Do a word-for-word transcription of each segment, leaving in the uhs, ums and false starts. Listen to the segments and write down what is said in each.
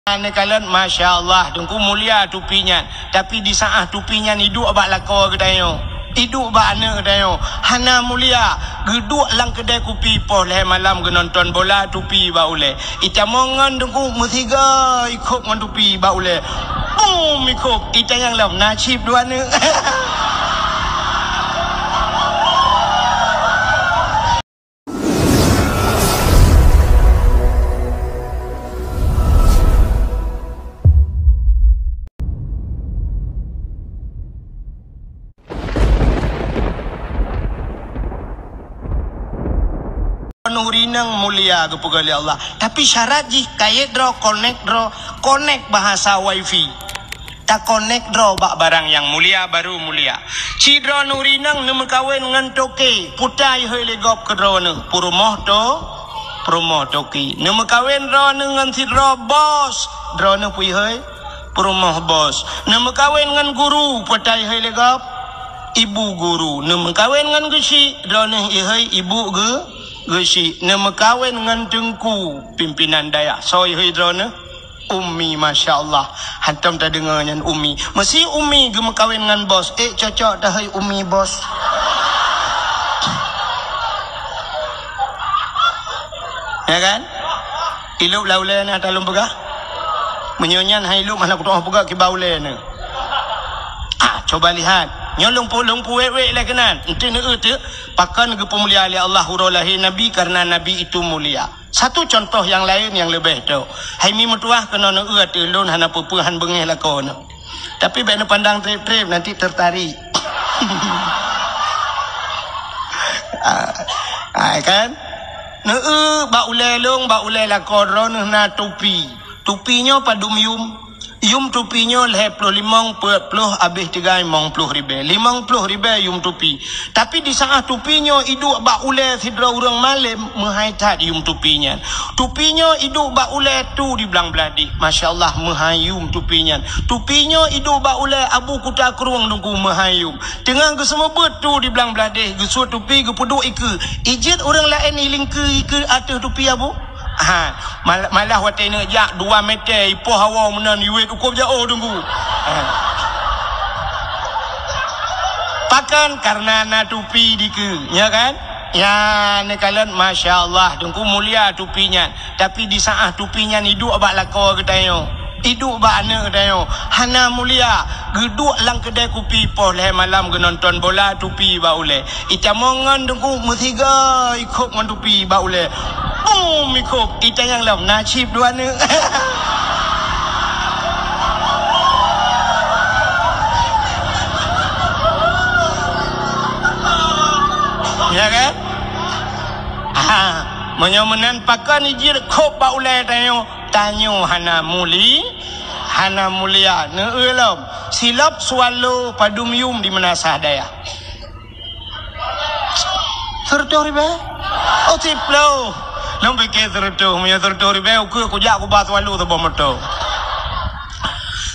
Neukalon, masya Allah, Teungku, mulia tupi nyan. Tapi di saat tupi nyan iduek bak lakoe geutanyoe, iduek bak aneuk geutanyoe, hana mulia. Geuduek lam keudè kupi poh lhèe malam geunonton bola, tupi bak ulèe. Itamong ngon Teungku, meusiga ikhop ngon tupi bak ulèe. Bum, ikhop, itanyong lom, na chip dua aneuk. Nuri nang mulia geupeugah lé Allah. Tapi syarat jih kayèe droe, konek droe, konek bahasa wifi. Takonek droe bak barang nyang mulia baru mulia. Sidroe nuri nang neumeukawen ngon toke, putai hai lé gob keu droeneuh, peurumoh to, peurumoh toke. Neumeukawen droeneuh ngon sidroe bos, droeneuh pui hai peurumoh bos. Neumeukawen ngon guru, putai hai lé gob ibu guru. Neumeukawen ngon geuchik, droeneuh ihai ibu geu-, geuchik. Neumeukawen ngon teungku, pimpinan dayah, soe ihai droeneuh? Umi, masya Allah. Hantom tadeungoe nyan umi. Meusi umi geumeukawen ngon bos. Eh, cocok tahai umi bos. Ya kan? Ilop lam ulèe na talom peugah. Meunyoe nyan hai ilop hana kutoh peugah kiban ulèe na. Ah, coba lihat. Nyoe lôn pu-, lôn puwèk-wèk lé keunan. Enti neueu teuk, pakon geupeumulia lé Allah uroe lahé Nabi, karena Nabi itu mulia. Satu contoh nyang laén nyang leubeh tok. Hai mi meutuah keunoe neueu ateueh lôn hana peue-peue han beungèh lakoe nyoe. Tapi bèk neupandang trép-trép, nanti tertarik. Ah, ah, kan? Neueu bak ulèe lôn, bak ulèe lakoe droeneuh na tupi. Tupi nyoe padum yum. Yum tupi nyoe lhèe ploh limong peuet ploh abéh tinggai limong ploh ribèe. Limong ploh ribèe yum tupi. Tapi di saat tupi nyoe iduek bak ulèe sidroe ureueng malém, meuhai that yum tupi nyan. Tupi nyoe iduek bak ulèe tu di blang blah deh. Masya Allah, meuhai yum tupi nyan. Tupi nyoe iduek bak ulèe Abu Kuta Krueng Teungku, meuhai yum. Teungoh geuseumeubeuet tu di blang blah deh, geusuet tupi geupeuduek ikeue. Ijeuet ureueng laén ilingkeue ikeue ateueh tupi Abu? Ha, mal-, malah watèe neujak dua meter, ipoh hawa meunan iwet ukob jaoh Teungku. Ha. Pakon? Karena na tupi dikeue, ya kan? Ya, neukalon, masya Allah, Teungku, mulia tupi nyan. Tapi di saat tupi nyan iduek bak lakoe geutanyoe, iduek bak aneuk geutanyoe, hana mulia. Geuduek lam keudè kupi poh lhèe malam geunonton bola, tupi bak ulèe. Itamong ngon Teungku, meusiga ikhop ngon tupi bak ulèe. Bum, ikhop, itanyong lom, na chip dua aneuk. Ya kan? Ha, meunyoe meunan pakon ijeuet khop bak ulèe tanyoe, tanyoe hana muli-, hana mulia. Neueu lom, silop swallow padum yum di meunasah dayah. Seureutôh ribèe? Oh, siploh. Lôn pike seureutôh, meunyoe seureutôh ribèe, ukeue kujak kuba swallow saboh moto.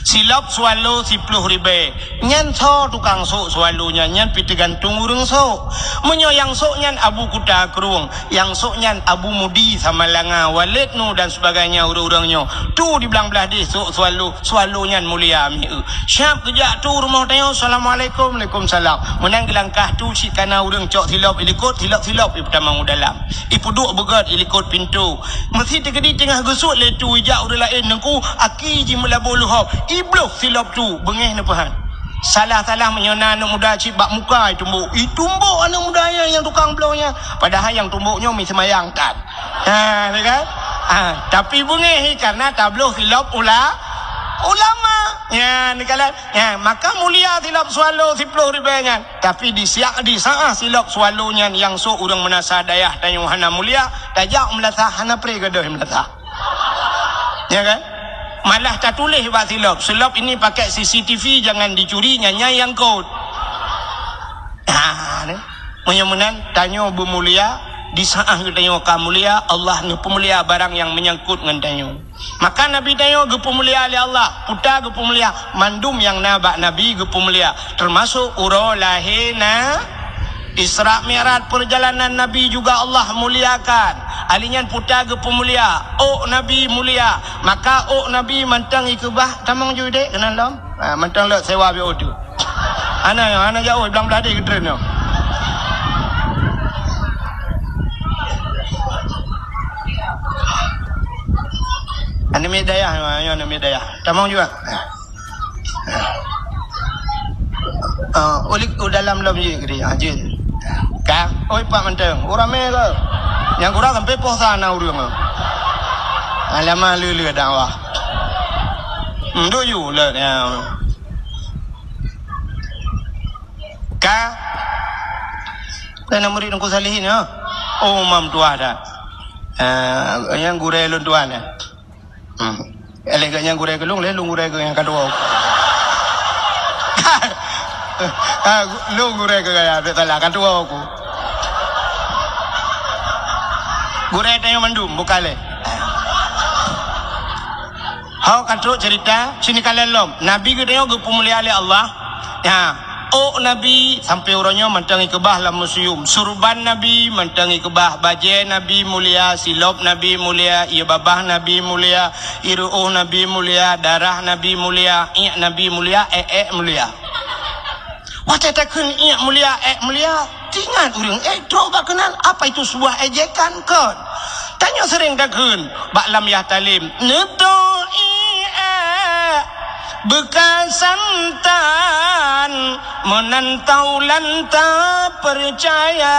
Silop swallow siploh ribèe. Nyan soe tukang sôk swallow nyan, nyan pih teugantung ureueng sôk. Meunyoe nyang sôk nyan Abu Kuta Krueng, nyang sôk nyan Abu Mudi Samalanga, Walid Nu dan sebagainya ureueng-ureueng nyoe. Tu di blang blah deh sôk swallow, swallow nyan mulia mieu. Siap geujak tu rumoh tanyoe, "Assalamualaikum." "Waalaikumsalam." Meunan geulangkah tu cit kana ureueng cok silop ilikot, silop-silop ipeutamong u dalam. Ipeuduek beugèt ilikot pintoe. Meusi teukeudi teungoh geusuet lé tu ijak ureueng laén, "Teungku, aki jih meulabô leuhob." Ibloh silop tu, beungèh neupeuhan. Salah-salah meunyoe na aneuk muda cit bak muka itumbok. Itumbok aneuk muda nyan nyang tukang bloe nyan. Padahai nyang tumbok nyoe mi seumayang that. Ha, ni kan? Ha, tapi beungèh karena tabloh silop ula-, ulama. Ya, ni kan? Ya, maka mulia silop swallow siploh ribèe nyan. Tapi di siak, di saat silop swallow nyan nyang sôk ureueng meunasah dayah tanyoe hana mulia, tajak meunasah hana pré gadôh meunasah. Ya kan? Malah tatuléh bak silop, "Silop ini pakai C C T V, jangan dicuri, nyan nyang kot." Ha, ni. Meunyoe meunan, tanyoe beumulia, di saat geutanyoe ka mulia, Allah neupeumulia barang nyang meunyangkot ngon tanyoe. Maka Nabi tanyoe geupeumulia lé Allah, peue ta geupeumulia, mandum nyang na bak Nabi geupeumulia, teumasok uroe lahé na-, Isra Mi'raj, perjalanan Nabi juga Allah muliakan. Ali nyan puta geupeumulia, ôk Nabi mulia. Maka ôk Nabi mantong ikeubah, tamong ju dek keunan lom. Ha, mantong lok sewa biôh tu. Hana, hana jauh, blang blah deh keutreun nyoe. Aneuk miet dayah, nyoe aneuk miet dayah. Tamong juga. Ah, ulik u dalam lom jih gede. Ah, jih. Ka, oi, pak mantong. Urang mé ke? Nyang kurang sampai poh sana urang. Alamah lele dakwah. Hmm, duk yu le, ya. Ka. Kan murid Teungku Salihin, ya. Oh, mam tuah dah. Ah, yang gurée lôn tuan, ya. Hmm. Lé geuh nyan gurée keu lôn, lé lôn gurée keu nyang ka tuwoe. Ha, lôn gurée keu gaya, bèk salah, ka tuwoe ku. Gurée tanyoe mandum, bukan lé. Ho ka trok cerita, sini ka lom. Nabi geutanyoe geupeumulia lé Allah. Ya. Ôk Nabi sampoe uroe nyoe mantong ikeubah lam museum. Surban Nabi mantong ikeubah, bajée Nabi mulia, silop Nabi mulia, ié babah Nabi mulia, ié ruôh Nabi mulia, darah Nabi mulia, iék Nabi mulia, ék-ék mulia. Watée takheun iék mulia, ék mulia, teuingat ureuëng ék trok bak keunan, apa itu sebuah ejekan kon? Tanyoe seuréng takheun bak lam yah talem, neutoh iék beukasan tan, meunan taulan tapeucaya.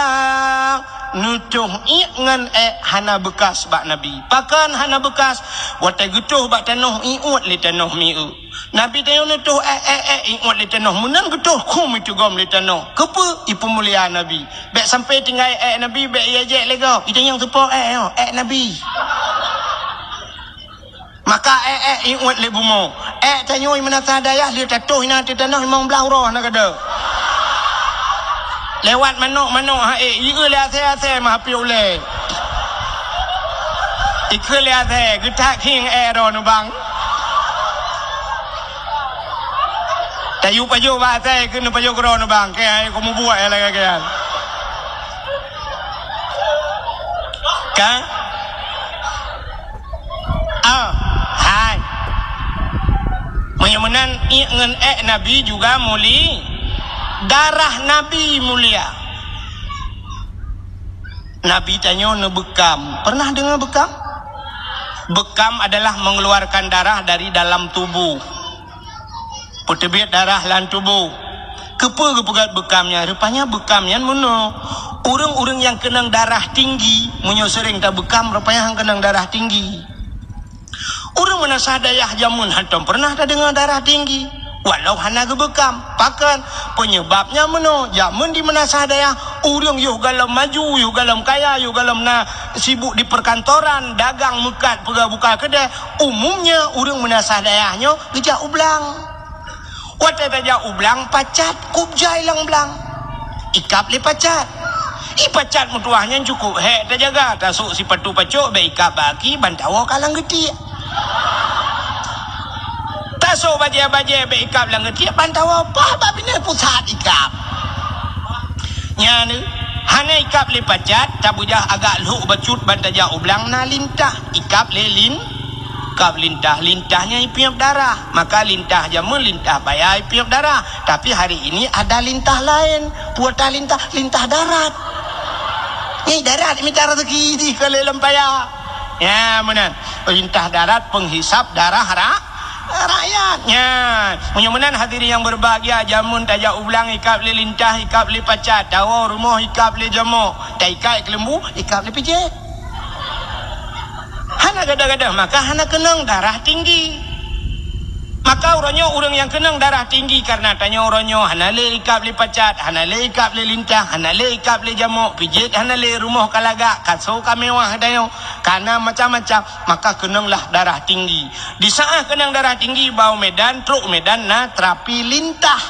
Neutoh iék ngon ék hana beukas bak Nabi. Pakon hana beukas? Watée geutoh bak tanoh ié uet lé tanoh mié. Nabi tanyoe neutoh ék, ék, ék ié uet lé tanoh. Meunan geutoh khum iteugom lé tanoh. Keupeue? Ipeumulia Nabi. Bèk sampoe tinggai ék Nabi, bèk ié jek lé gob. Itanyong teupo ék nyoe, ék Nabi. Maka ék-ék ié uet lé bumoe. Ék tanyoe meunasah dayah lheueh tatoh inan teuh tanoh limong blaih uroe na gada. Lewat manok-manok ha ék, ié lé asèe-asèe meuhapéh ulèe. Ikheun lé asèe, geutak khieng ék droeneuh bang. Tayue pajoh bak asèe, keuneuk pajoh keu droeneuh bang. Keu hai kumubuet lagèe nyan. Ka? Ah, hai. Meunyoe meunan, iék ngon ék Nabi juga muli-, darah Nabi mulia. Nabi tanyoe neubeukam. Pernah deungoe beukam? Beukam adalah mengeluarkan darah dari dalam tubuh. Peuteubiet darah lam tuboh. Keupeue geupeugöt beukam nyan? Rupanya beukam nyan meunoe. Ureuëng-ureuëng nyang keunong darah tinggi, meunyoe seuréng tabeukam, rupanya han keunong darah tinggi. Ureuëng meunasah dayah jameun hantom peureunah tadeungoe darah tinggi, walau hana geubeukam. Pakon? Peunyeubabnya meunoe, jameun di meunasah dayah, ureuëng yoh galom maju, yoh galom kaya, yoh galom na sibuk di perkantoran, dagang meukat, peugah buka keudè. Umumnya, ureuëng meunasah dayah nyoe geujak u blang. Watée tajak u blang, pacat kub jai lam blang. Ikab lé pacat. Ié pacat meutuwah nyan cukôp hék tajaga, tasôk sipatu pacok bék ikab bak aki, ban tawoe ka lam geutiek. Tasôk bajée-bajée bék ikab lam geutiek, ban tawoe paih bak binéh pusat ikab. Nyan, hana ikab lé pacat, tabeujah agak lhok bacut ban tajak u blang na lintah, ikab lé lin-, ikab lintah, lintah nyan ipiep darah. Maka lintah jameun lintah paya ipiep darah. Tapi hari ini ada lintah laén. Peue lintah? Lintah darat. Nyan darat mita raseuki di keu lé lam paya. Ya, meunan. Lintah darat penghisap darah ra-, rakyat. Ya. Meunyoe meunan hadirin yang berbahagia, jameun tajak u blang ikab lé lintah, ikab lé pacat, tawoe rumoh ikab lé jamok, taikat keuleumbu, ikab lé pijét. Hana gadoh-gadoh, maka hana keunong darah tinggi. Maka uroe nyoe ureuëng nyang keunong darah tinggi kareuna tanyoe uroe nyoe hana lé ikab lé pacat, hana lé ikab lé lintah, hana lé ikab lé jamok, pijét hana lé, rumoh ka lagak, kaso ka mewah tanyoe, ka na macam-macam, maka keunonglah darah tinggi. Di saát keunong darah tinggi, ba u Medan, trok u Medan na terapi lintah.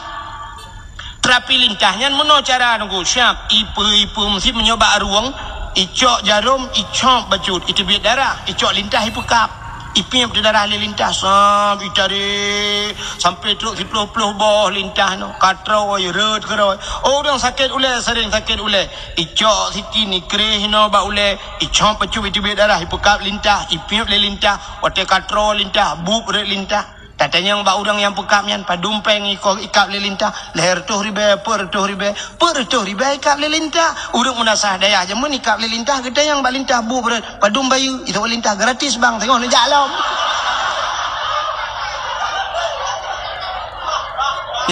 Terapi lintah nyan meunoe cara nunggu siab, ipe-ipe meusi meunyoe bak rueng, icok jarom, icok bacut, iteubiet darah, icok lintah ipeukab. Ipiep di darah lé lintah, sam, itarek, sampai trok siploh-ploh boh lintah nyoe. Ka troe, rhot keudroe. Oh, ureuëng sakét ulée, sering sakét ulée. Icok siti nikréh inoe bak ulée, icok bacut iteubiet darah, ipeukab lintah, ipiep lé lintah, watée ka troe lintah, bueb rhot lintah. Tatanyong bak ureuëng nyang peukab nyan, padum péng iko ikab lé lintah, lhée reutôh ribée, peuet reutôh ribée, peuet reutôh ribée ikab lé lintah. Ureuëng meunasah dayah jameun ikab lé lintah, geutanyong bak lintah bueb rhot, padum bayeue, ito lintah gratis bang, teungoh neujak lom.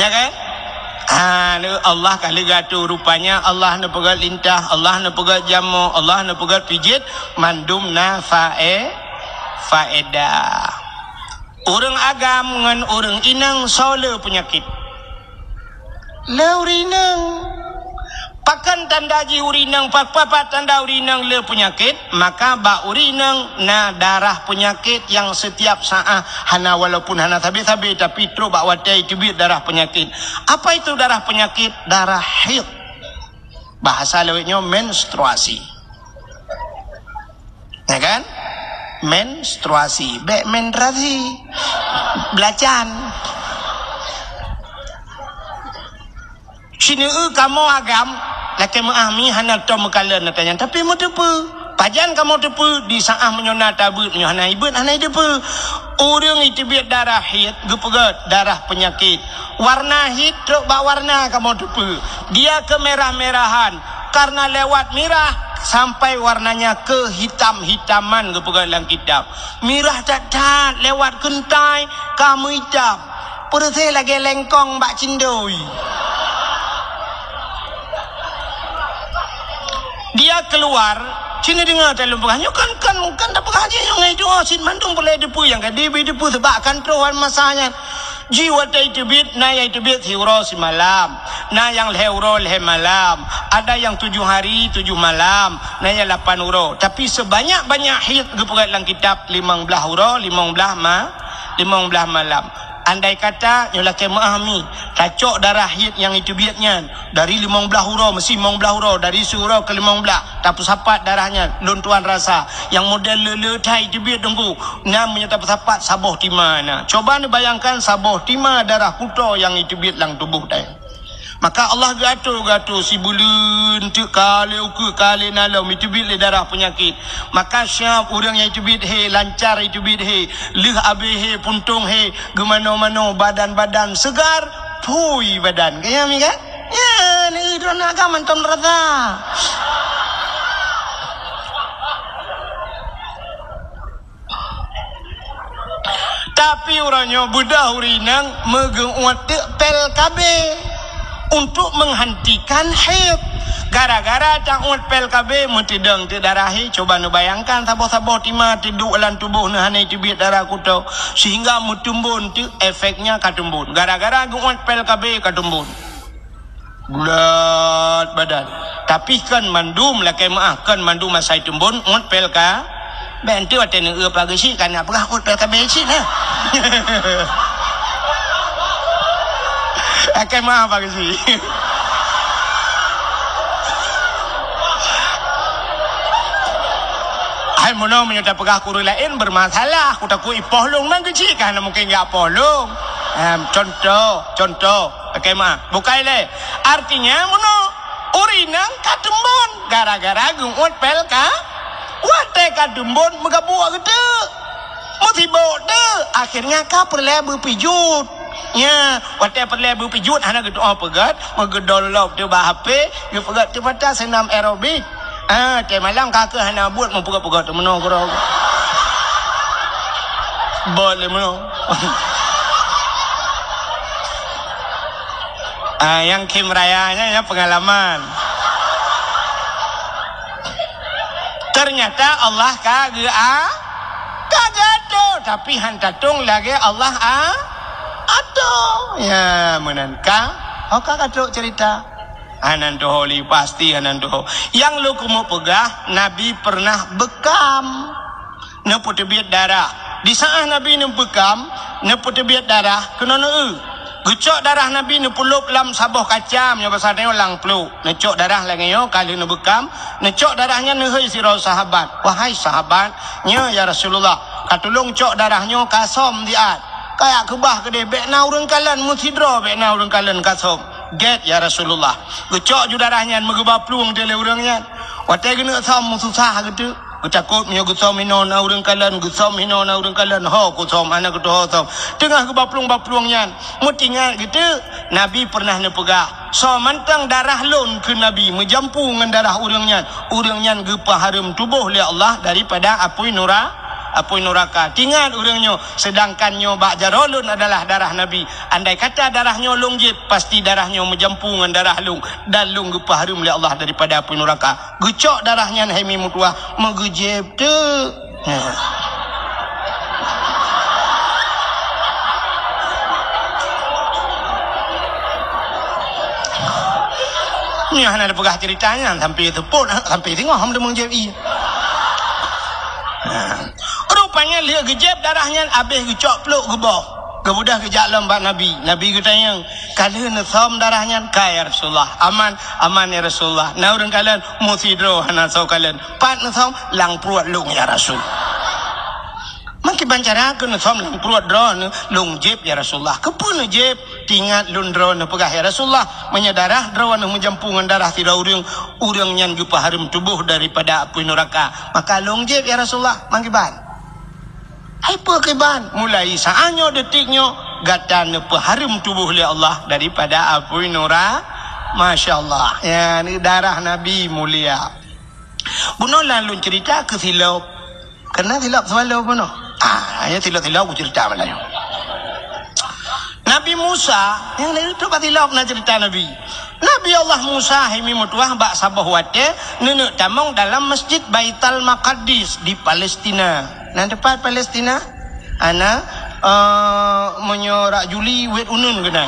Ya kan? Ha, Allah ka lheueh geuatoe, rupanya Allah neupeugét lintah, Allah neupeugét jameun, Allah neupeugét pijet, mandum na fae-, faedah. Ureuëng agam ngon ureuëng inong soe le peunyakét? Le ureuëng inong. Pakon tanda jih ureuëng inong, pa-, pa-, pa tanda ureuëng inong le peunyakét? Maka bak ureuëng inong na darah peunyakét nyang setiap saát hana, walaupun hana sabe-sabe, tapi trok bak watée iteubiet darah peunyakét. Apa itu darah peunyakét? Darah haid. Bahasa lawét nyoe menstruasi. Ya kan? Menstruasi, bék menstruasi. Belacan. Sineue kamoe agam, lakée meuah mi hana tom meukalon ata nyan, tapi meuteupeue. Pajan kamoe teupeue, di saát meunyoe na tabeuet, meunyoe hana ibeuet, hana iteupeue. Ureuëng iteubiet darah haid, geupeugét darah peunyakét. Warna haid trok bak warna kamoe teupeue. Dia kemerah-merahan, karena lewat mirah sampai warnanya kehitam-hitaman, geupeugah lam kitab. Mirah that-that lewat keuntai ka meuitam, peureuséh lagée lengkong bak cindoi. Dia keluar, cina deungoe taleueng peugah, nyoe kan, kan, kan tapeugah jih nyoe ngai doa cit mandum peureulée teupeue nyang ka dibi teupeue sebab kan troh wan masa nyan. Ji watée iteubiet, na nyang iteubiet siuroe simalam, na nyang lhée uroe lhée malam, ada nyang tujoh hari tujoh malam, na nyang lapan uroe. Tapi sebanyak-banyak haid geupeugét lam kitab limong blaih uroe, limong blaih ma-, limong blaih malam. Andai kata nyoe lakée meuah mi, tacok darah haid nyang iteubiet nyan dari limong blaih uroe, meusi limong blaih uroe, dari siuroe keu limong blaih, tapeusapat darah nyan, lôn tuan rasa nyang model le-le that iteubiet teungku. Nyan meunyoe tapeusapat saboh tima na. Coba neubayangkan saboh tima darah kuto nyang iteubiet lam tuboh tanyoe. Maka Allah geuatoe-geuatoe sibuleuen teuk ka lhée ukeue ka lhée na lom iteubiet lé darah peunyakét. Maka siab ureuëng nyang iteubiet hé, lancar iteubiet hé, lheueh abéh hé, puntông hé, geumanoe-manoe, badan-badan seugar, phui badan. Kaya mi kan? Ya, ni droeneuh agam mantong rasa. Tapi uroe nyoe beudôh ureuëng inong meugeuuet teuk pil K B untuk menghentikan haid. Gara-gara tauet pil K B meuteudong teuk darah haid, cuba neubayangkan saboh-saboh tima teuduek lam tuboh neuh hana teubiet darah kuto, sehingga meuteumbon teuk efeknya ka teumbon. Gara-gara geuuet pil K B ka teumbon. Bulat badan. Tapi kon mandum lakée meuah, kon mandum asai teumbon uet pil K B. Bék enteuk watée neueu pageue syiek ka na peugah uet pil K B syiek na. Lakée meuah pageue syiek. Hai meunoe meunyoe tapeugah keu ureuëng laén bermasalah, kutakot ipoh lôn man keuchik ka hana mungken geupoh lôn. Em, contoh, contoh. Lakée meuah. Bukai lé. Artinya meunoe, ureuëng inong ka teumbon gara-gara geuuet pil K B. Watée ka teumbon meugabuk geuteuk. Meusibok teuk, akhirnya ka peureulée beupijuet. Nya, watée peureulée beupijuet hana geutuoh peugét, meugeudolop teuk bak H P, geupeugét teuk mata seunam aerobik. Ah, watée malam ka keuh hana buet meupeugét-peugét teuk meunoe keudroe. Bot lé meunoe. Ah, nyang khém raya nyan, nyan peungalaman. Ternyata Allah ka geu-, a-, ka geuatoe, tapi han tatong lagée Allah a-, atoe. Ya, meunan ka. Oh, ka, ka trok cerita. Hana tuho lé, pasti hana tuho. Nyang lôn keumeung peugah, Nabi pernah beukam. Neupeuteubiet darah. Di saát Nabi neubeukam, neupeuteubiet darah, keunoe neueu. Geucok darah Nabi neupeulop lam saboh kaca, meunyoe basa tanyoe lam pluek. Neucok darah lagée nyoe, ka lheueh neubeukam, neucok darah nyan neuhôi sidroe sahabat. "Wahai sahabat, nyoe ya Rasulullah, Ka tulông cok darah nyoe ka sôm siat. Ka jak keubah keudeh, bék na ureuëng kalon, meusidroe bék na ureuëng kalon ka sôm. Gét, ya Rasulullah. Geucok ju darah nyan, meugeuba plueng teuh lé ureuëng nyan. Watée geuneuk sôm meususah geuteuk. Geutakot meunyoe geusôm inoe na ureuëng kalon, geusôm inoe na ureuëng kalon, ho kusôm, hana geutuho sôm. Teungoh geuba plueng-ba plueng nyan, meutingat geuteuk, Nabi peureunah neupeugah, "Soe mantong darah lôn," kheun Nabi, "meujampu ngon darah ureuëng nyan, ureuëng nyan geupeuhareuem tuboh lé Allah daripada apui nura-, apui nuraka." Tingat ureuëng nyoe, seudangkan nyoe bak jaroe lôn adalah darah Nabi. Andai kata darah nyoe lôn jieb, pasti darah nyoe meujampu ngon darah lôn, dan lôn geupeuhareuem lé Allah daripada apui nuraka. Geucok darah nyan hai mi meutuwah, meugeujieb teuk. Nyoe hana tapeugah ceurita nyan, sampai teupot, sampai singoh hom teumeung jieb ie. Rupanya lheueh geujieb darah nyan, abéh geucok plôk geuboh. Geubeudôh geujak lom bak Nabi. Nabi geutanyong, "Ka lheueh neusôm darah nyan?" "Ka, ya Rasulullah." "Aman?" "Aman, ya Rasulullah." "Na ureuëng kalon?" "Meusidroe hana soe kalon." "Pat neusôm?" "Lam pruet lôn, ya Rasul." "Meukiban cara keuh neusôm lam pruet droeneuh?" "Lôn jieb, ya Rasulullah." "Keupeue neujieb?" "Tingat lôn droeneuh peugah, ya Rasulullah, meunyoe darah droeneuh meujampu ngon darah sidroe ureuëng, ureuëng nyan geupeuhareuem tuboh daripada apui nuraka. Maka lôn jieb, ya Rasulullah." "Meukiban?" "Hai peue kiban?" "Mulai saát nyoe, detik nyoe, gata neupeuhareuem tuboh lé Allah daripada apui nura-." Masya Allah. Ya, ni darah Nabi mulia. Bunoe lôn ceurita keu silop. Keunan silop seubalom bunoe. Ah, hanya silop-silop kuceurita malam nyoe. Nabi Musa, nyang laén tu bak silop na ceurita Nabi. Nabi Allah Musa hai mi meutuwah bak saboh watée neuneuk tamong dalam Masjid Baital Maqaddis di Palestina. Na teupat Palestina? Ana, eh, meunyoe rak Juli, wet uneun keunan.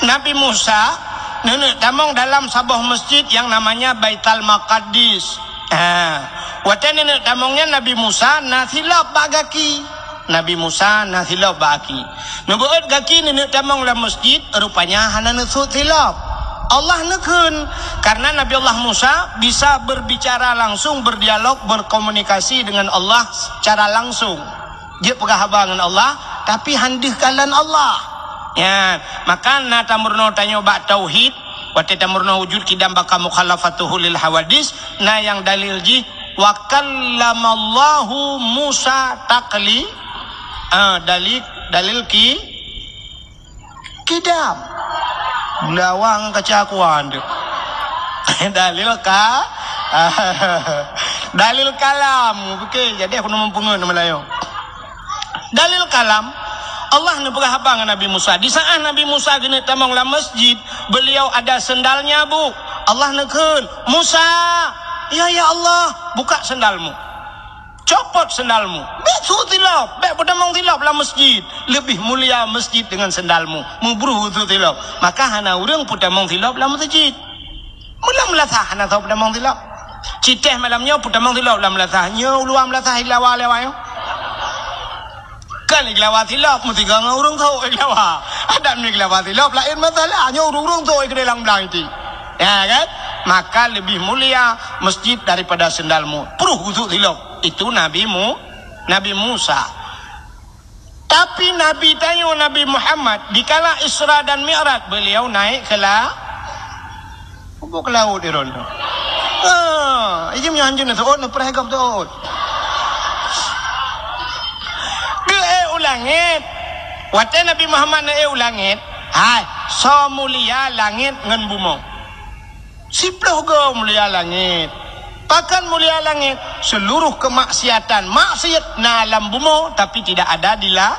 Nabi Musa neuneuk tamong dalam saboh masjid yang namanya Baital Maqaddis. Ha, watée neuneuk tamong nyan Nabi Musa na silop bak gaki. Nabi Musa na silop bak gaki. Neubeuet gaki neuneuk tamong lam masjid, rupanya hana neusut silop. Allah neukheun, karena Nabi Allah Musa bisa berbicara langsung, berdialog, berkomunikasi dengan Allah secara langsung. Jeuet peugah haba ngon Allah, tapi han deuh kalon Allah. Nyan, maka na tameurunoe tanyoe bak tauhid, watée tameurunoe wujud qidam baqa mukhalafatuhu lil hawadis, na nyang dalil jih, "Wa kallamallahu Musa takli-," ah, dalil, dalil ki-, qidam. Lawang kaca kuan tu. Dalil ka-, dalil kalam. Oke, jadi aku neumeupeungeut Meulayu. Dalil kalam, Allah neupeugah haba ngon Nabi Musa. Di saat Nabi Musa geuneuk tamong lam masjid, beliau ada sendalnya, Bu. Allah neukheun, "Musa!" "Ya, ya Allah." "Buka sendalmu." "Copot sendalmu." "Bék sut silop, bék peutamong silop lam masjid. Leubeh mulia masjid dengan sendalmu." Meubruh sut silop. Maka hana ureuëng peutamong silop lam masjid. Meulam meulasah hana soe peutamong silop. Citeh malam nyoe peutamong silop lam meulasah. Nyoe u luwa meulasah i lawa lewat nyoe. Kan i lawa silop, meusigoe ngon ureuëng sot i lawa. Adak meunyoe i lawa silop, laén masalah. Nyoe ureuëng-ureuëng sot i keudeh lam blang iti. Ya kan? Maka leubeh mulia masjid daripada sendalmu. Pruh gusut silop. Itu Nabi Mu-, Nabi Musa. Tapi Nabi tanyoe, Nabi Muhammad, dikala Isra dan Mi'raj, beliau naik ke la-, Ubak ke laôt di ron tu. Ah, ijim nyan hanjeuet na seuôt, na preh gob seuôt. Geuék u langét. Watée Nabi Muhammad neuék u langét, hai, soe mulia langét ngon bumoe? Siploh goe mulia langét. Pakon mulia langét? Seluruh kemaksiatan, maksiat na lam bumoe, tapi tidak ada di la-,